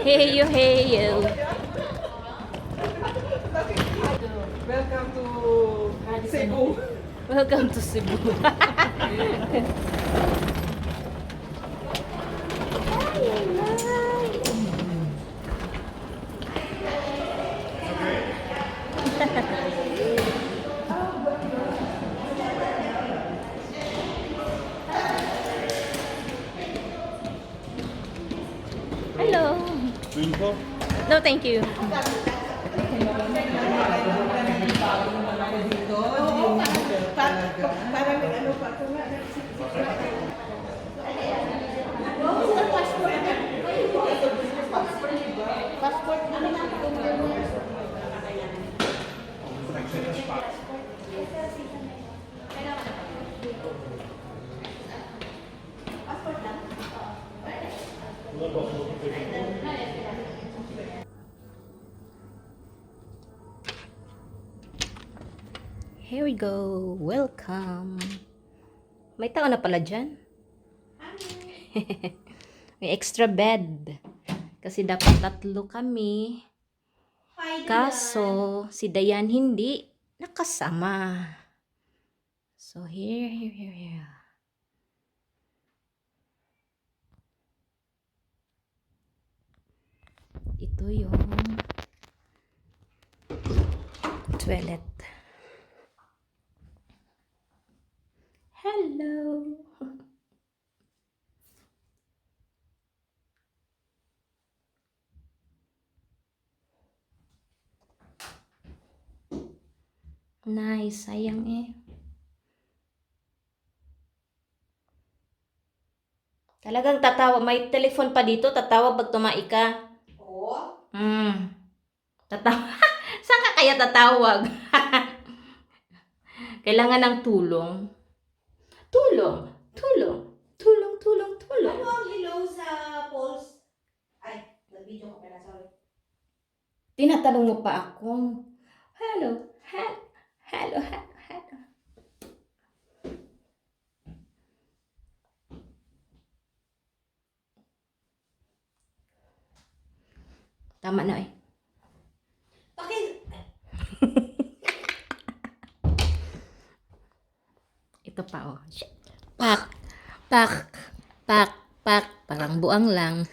Hey yo, hey yo. Welcome to Cebu. Welcome to Cebu. Hello. Info? No, thank you. Parang ano pa ito nga. Passport ano na ito? Here we go. Welcome. May tao na pala dyan. May extra bed. Kasi dapat 3 kami. Kaso, si Dayan hindi nakasama. So, here. Ito yung toilet. Hello! Nice, sayang eh. Talagang tatawa. May telephone pa dito. Tatawa pag tumai ka. Oo. Tatawa. Saan ka kaya tatawag? Kailangan ng tulong. Tulong. Ano ang hello sa polls? Ay, nag-video ko pala, sorry. Tinatanong mo pa ako. Hello. Tama na eh. Bakit? Ito pa oh. Pak. Parang buang lang.